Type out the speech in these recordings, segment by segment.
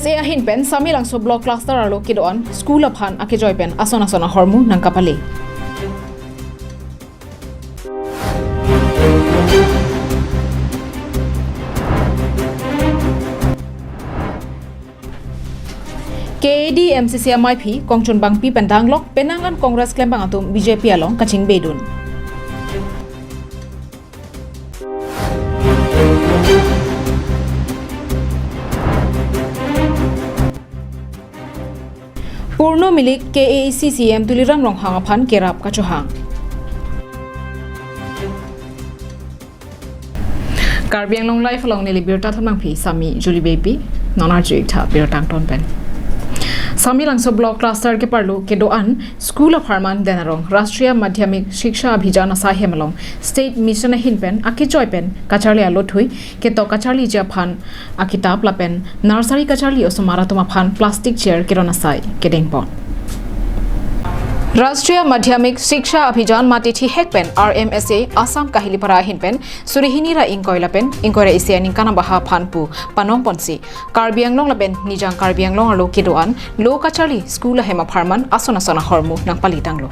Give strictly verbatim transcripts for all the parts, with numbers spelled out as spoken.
Se ahin pen Samelangso Block Cluster arlo kedo-an school aphan akejoi pen ason ason ahormu nangkapale. K A D M C C amaiphi Kongchun Bangpi pen danglok penang an Congress klembang atum B J P along kachingbedun. Purno Milik K A A C C E M Tuliram Ronghang aphan kerap kachohang. Karbi Anglong Live along neli birta thonmangpi Sami Julie Beypi, non arju-ik tha birta angton pen. Samelangso Block Cluster keparlo kedo-an school apharman Denarong Rashtriya Madhyamik Shiksha Abhiyan asai hem along State Mission ahin pen akejoi pen kacharli alothui, ketok kacharliji aphan akitap lapen nursery kacharli osomar atum aphan plastic chair keron asai kedengpon. Rashtriya Madhyamik Shiksha Abhiyan mate thihek pen R M S A Assam Kahilipara ahin pen suri hini ra ingkoi lapen ingkoi ra isi aningkan abaha aphan pu panongponsi Karbi Anglong lapen Nijang Karbi Anglong arlo kedo-an lo kacharli school ahem apharman ason ason ahormu nangpalitanglo.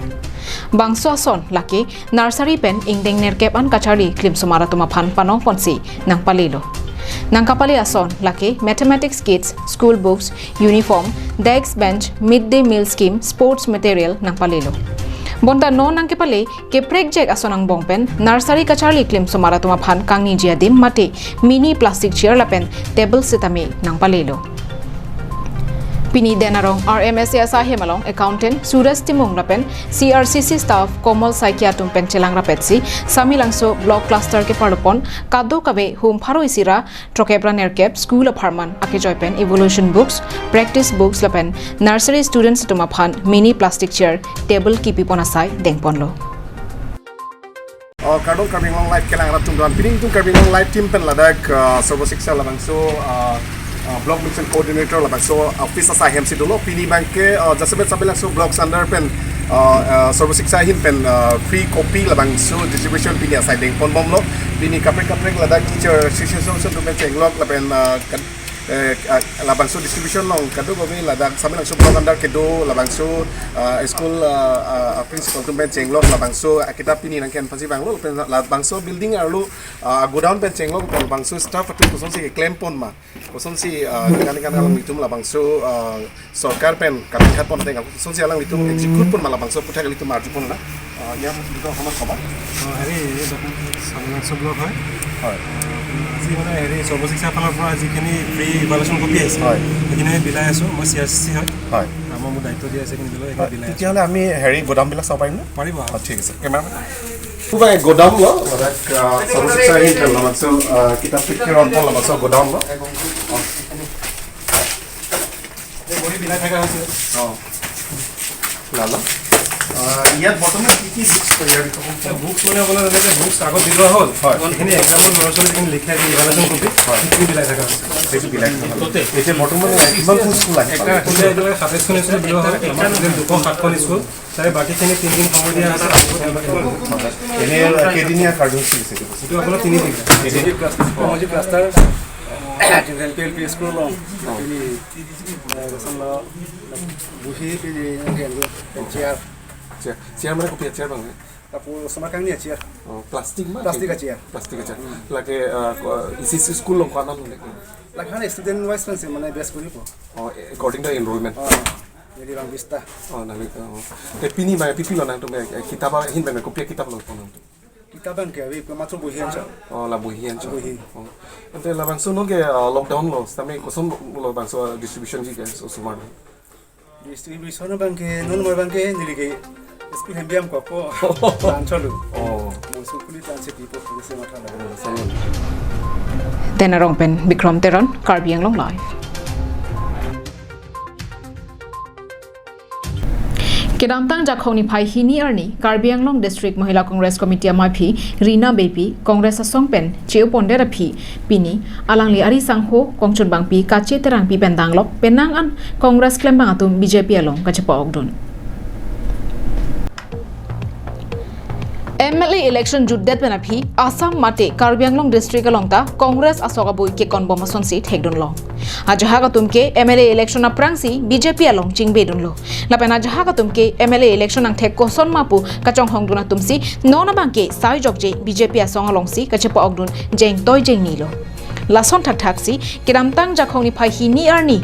Bangso ason lake nursery pen ingdeng nerkep an kacharli klimsomar atum aphan panongponsi nangpalelo. Nangkapale ason lake mathematics kits, school books, uniform, desk bench, mid day meal scheme, sports material nangpalelo. Bonta non nangkepale keprekjek ason angbong pen nursery kacharli klimsomar atum aphan kangniji adim mate mini plastic chair lapen table setame nangpalelo. Pini Denarong R M S A asai hem along accountant Suresh Timung lapen C R C C staff Komal Saikia atum pen chelang rapetsi Samelangso Block Cluster keparlopon kadokave hum pharo isi ra throkep ra nerkep school apharman akejoi pen evolution books, practice books lapen nursery students atum aphan mini plastic chair, table kipipon asai dengponlo. Oh, kardom Karbi Anglong Live kelang rat atum doan. Pini ingtung Karbi Anglong Live team pen ladak, uh, Sarva Shiksha labangso, uh, uh, Block Mission Coordinator labangso office asai hem si dolo. Pini abangke, uh, jasemet Samelangso Blocks under pen, uh, uh, Sarva Shiksha ahin pen, uh, free copy labangso distribution pini asai dengponbomlo. Pini kaprek kaprek ladak teacher, Shiksha Association atum pen chenglok lapen, uh, kan- eh, ah, labangso distribution along kadokave ladak Samelangso Block under kedo labangso, ah, school, ah, ah, ah, principal atum pen chenglok labangso, ah, kitap pini nangkepon pasi vanglo pen labangso building arlo, ah, godown pen chenglok pen labangso staff atum kosonsi keklempon ma, kosonsi, ah, kan kan alanglitum labangso, ah, sorkar pen kapithat pon ateng kosonsi alanglitum execute pon ma labangso aphuthak ilitum arjupon na. অ, ইয়াৰ বিষয়ে অকণমান ক'বা। অ, হেৰি, এই ডকুমেণ্ট চাবুনাংশ ব্লক হয়। হয়। অ, আজি মানে হেৰি সৰ্বশিক্ষাৰ ফালৰ পৰা যিখিনি ফ্ৰী ইভালুৱেশ্যন কপি আহিছে, হয়। সেইখিনি আমি বিলাই আছোঁ। মই চি আৰ চি চি হয়। হয়। আমাৰ মোক দায়িত্ব দিয়া আছে এইখিনি বিলাই, এইখিনি হয়। বিলাই আছোঁ। তেতিয়াহ'লে আমি হেৰি গোদামবিলাক চাব পাৰিম নে? পাৰিব, আহক। অ, ঠিক আছে। কেমেৰামেন। কোনোবাই গোদাম ল, লাইক, আ, সৰ্বশিক্ষা হেৰি লামাংশ, আ, কিতাপ শিক্ষাৰ অন্ত লামাংশ গোদাম ল। অ। এই বহী বিলাই থকা হৈছে। অ। লালা। আহ, ইয়াত বৰ্তমান কি কি বুকছ তৈয়াৰ কৰা হৈছে? বুকছ মানে আপোনাৰ যেনেকে বুকছ আগত বিলোৱা হ'ল, হয়। সেইখিনি এক্সাম্পল ল'ৰা ছোৱালী যিখিনি লিখে, আজি ইভালুৱেশ্যন কপি, হয়। সেইখিনি বিলাই থকা হৈছে। সেইটো বিলাই থকা হ'ল। গোটেই। এতিয়া বৰ্তমান কিমানখন স্কুল আহি পালে? এতিয়া এতিয়ালৈকে সাতাইছখন স্কুল বিলোৱা হ'ল, আমাৰ টোটেল দুশ সাতখন স্কুল। তাৰে বাকীখিনি তিনিদিন সময় দিয়া হৈছে। এনে কেইদিনীয়া কাৰ্যসূচী দিছে এইটো? এইটো আপোনাৰ তিনিদিন। তিনিদিন। Pumhaji cluster, General P L P school along. Pini, eh, kosonlo, buhi pini, eh, chair. Chair, chair mane kopi chair bang? Tapu sama kang ni chair. Oh, plastic ma? Plastic chair. Plastic chair. Lake, eh, ko-, isi isi school along ko-an lo lake? Lake han student wise pensi mane best koripo. Oh, according to enrollment. Oh, jadi bang bista. Oh, nangli, oh. Te pini ma, pipilo nangtum, eh, kitab ahin pen kopi kitab lo ponang? Kitab abangke ave, matro bohi anchot. Oh, la bohi anchot. Bohi. Oh. Ante labangso non ke, ah, lockdown lo, sitame kosonlo labangso, ah, distribution ji ke, so, osomar? Distribution abangke, non mar abangke, neli ke, school hem biam ko, ko, anchot lo. Oh. Mo school kuli tan se pipo, kuli se matha lo. Oh, sama. Denarong pen Bikram Teron, Karbi Anglong Live. Kedamtang Jakhong niphai hini arni Karbi Anglong District Mahila Congress Committee amaiphi Rina Beypi Congress asong pen che-opondet aphi pini alangli ari sangho Kongchun Bangpi Kache Terangpi pen danglok penang an Congress klembang atum B J P along kachepa-okdun. M L A election jutdet pen aphi Assam mate Karbi Anglong District along ta Congress asok abui kekonbom asonsi thekdunlong. Ajahak atum ke M L A election aphrangsi B J P along chingbedunlo. Lapen ajahak atum ke M L A election angthek koson ma pu kachonghongdun atumsi non abangke sai jokje B J P asong alongsi kachepa-okdun jengtoi jengnilo. Lason thakthaksi kedamtang Jakhong niphai hini arni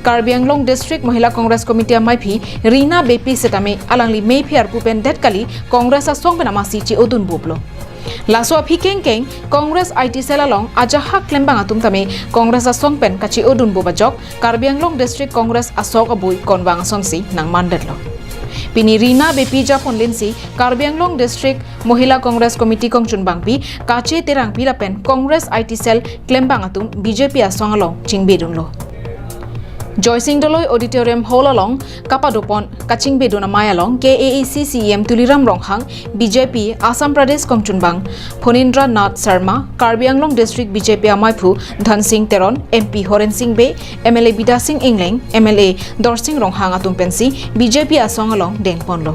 Karbi Anglong District Mahila Congress Committee amaiphi Rina Beypi setame alangli meiphi arpu pen det kali Congress asong pen amatsi che-odunbuplo. Laso aphi kengkeng Congress I T cell along ajahak klembang atum tame Congress asong pen kache-odunbup ajok Karbi Anglong District Congress asok abui konvang asonsi nangmandetlo. Pini Rina Beypi japonlinsi Karbi Anglong District Mahila Congress Committee kongchunbangpi Kache Terangpi lapen Congress I T cell klembang atum B J P asong along chingbedunlo. Joysing Doloi Auditorium Hall along kapadopon kachingbedun amei along K A A C C E M Tuliram Ronghang, B J P Assam Pradesh kongchunbang Phanindra Nath Sharma, Karbi Anglong District B J P amaiphu Dhansing Teron, M P Horensing Bey, M L A Bidya Sing Engleng, M L A Dorsing Ronghang atum pensi B J P asong along dengponlo.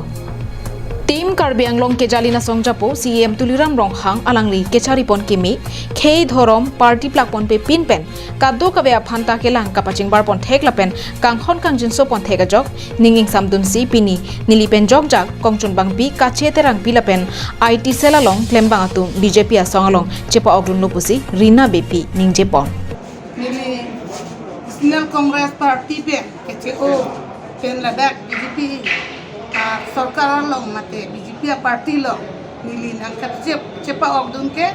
Team Karbi Anglong kejalin asong japo C E M Tuliram Ronghang alangli kecharipon keme, khei dhorom party plakponpe pinpen kadokave aphanta kelang kapachingbarpon thek lapen kanghon kangjinso pon thek ajok ning ingsamdunsi pini neli pen jokjak kongchunbangpi Kache Terangpi lapen I T cell along klembang atum B J P asong along chepa-okdunlo pusi Rina Beypi ningjepon. Neli National Congress Party pen keche-o pen ladak B J P, ah, sorkar along mate B J P a-party along neli nangkachep chepa-okdun ke,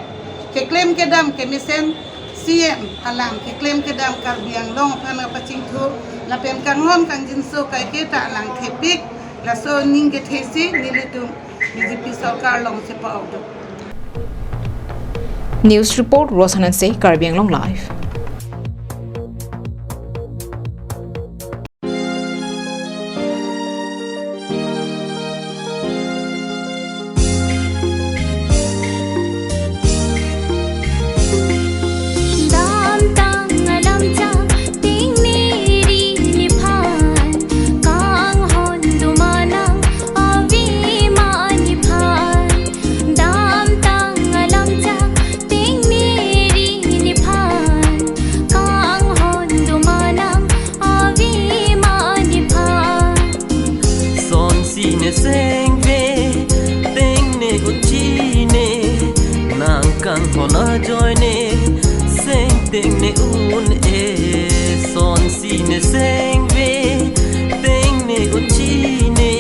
keklem kedam kemesen C E M alang keklem kedam Karbi Anglong aphan kapachingthur lapen kanghon kangjinso kaiketa alang thepik, laso aning kethesi nelitum B J P sorkar along chepa-okdun. News report, Rosananse, Karbi Anglong Live. Damtang alamchak tingniri neliphan, kanghon dumanang ave ma neliphan. Damtang alamchak tingniri neliphan, kanghon dumanang ave ma neliphan. Sonsi ne sengve, tengne un-e ne, nang kanghon ajoine, seng tengne un-e. Sonsi ne sengve, tengne un-e ne,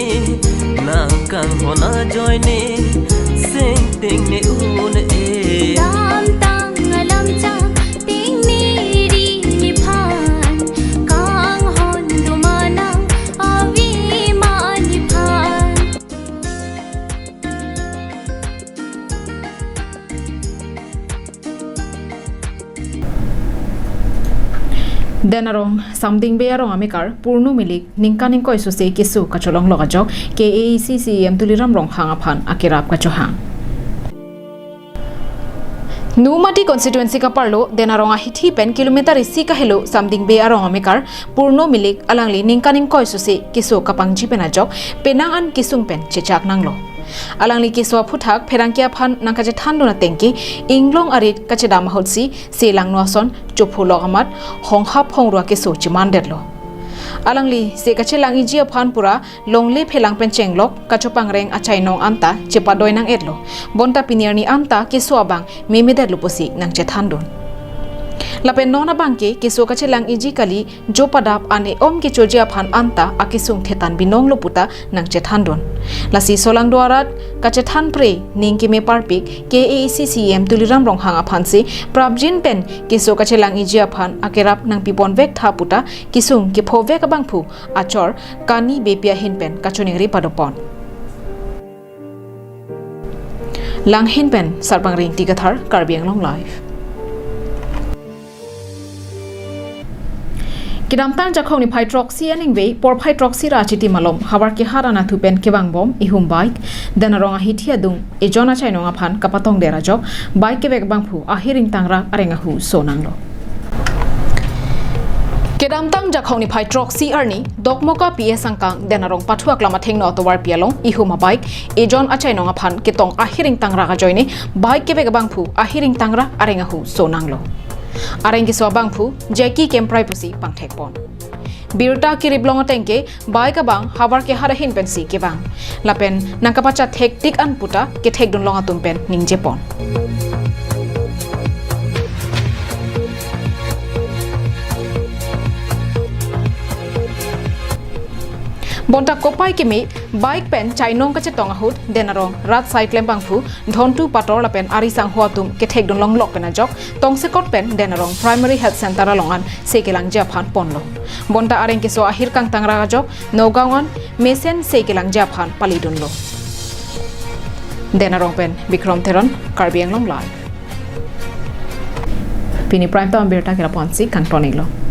nang kanghon ajoine, seng tengne un-e. Damtang alamchak tingniri neliphan, kanghon dumanang ave ma neliphan. Denarong Samding Bey arong amekar Purno Milik ningkan ingkoi sose keso kacholonglok ajok K A A C C E M Tuliram Ronghang aphan akerap kachohang. Nomati constituency kaparlo Denarong ahithi pen kilometer isi kahelo Samding Bey arong amekar Purno Milik alangli ningkan ingkoi sose keso kapangji pen ajok penang an kesung pen chechak nanglo. Alangli keso aphuthak pherangke aphan nangkachethandun atengke inglong arit kachedam ahutsi se langno ason chopholok amat honghap hongru akeso chemandetlo. Alangli se kachelang-iji aphan pura longle phelang pen chenglok kachopangreng achainong anta chepadoi nang-etlo. Bonta pini arni anta keso abang memedetlo pusi nangchethandun. Lapen non abangke keso kachelang-iji kali jo padap an e-om kechoji aphan anta akesung thetan binonglo puta nangchethandun. Lasi solangdo arat kachethan pre ning keme parpik K A A C C E M Tuliram Ronghang aphansi prapjin pen keso kachelang-iji aphan akerap nangpiponvek tha puta kesung kephovek abangphu achor Kani Beypi ahin pen kachoningri padopon. Langhin pen Sarpangri Ingti Kathar, Karbi Anglong Live. Kedamtang Jakhong niphai throksi aningve porphai throksi ra achiti malom havar kehar anatthu pen kevangbom ihum bike Denarong ahithi adung ejon achainong aphan kapatongder ajok bike kevek abangphu ahir ingtangrak areng ahu sonanglo. Kedamtang Jakhong niphai throksi arni Dokmoka P S angkang Denarong pathu aklam athengno atovarpi along ihum abike ejon achainong aphan ketong ahir ingtangrak ajoine bike kevek abangphu ahir ingtangrak areng ahu sonanglo. Areng keso abangphu Jackie Kemprai pusi pangthek pon. Birta keriplong ateng ke bike abang havar kehat ahin pensi kevang. Lapen nangkapachat thektik an puta kethekdunlong atum pen ningje pon. Bonta kopai keme bike pen chainong kachetong ahut Den Arong rat side klem abangphu Dhontu Pator lapen ari sangho atum kethekdunlong lok pen ajok tongsekot pen Den Arong Primary Health Center along an se kelangji aphan ponlo. Bonta areng keso ahir kangtang ra ajok Nagaon an mesen se kelangji aphan palidunlo. Den Arong pen Bikrom Teron, Karbi Anglong Live. Pini Prime Time abirta ke lapu-ansi kangton-iklo.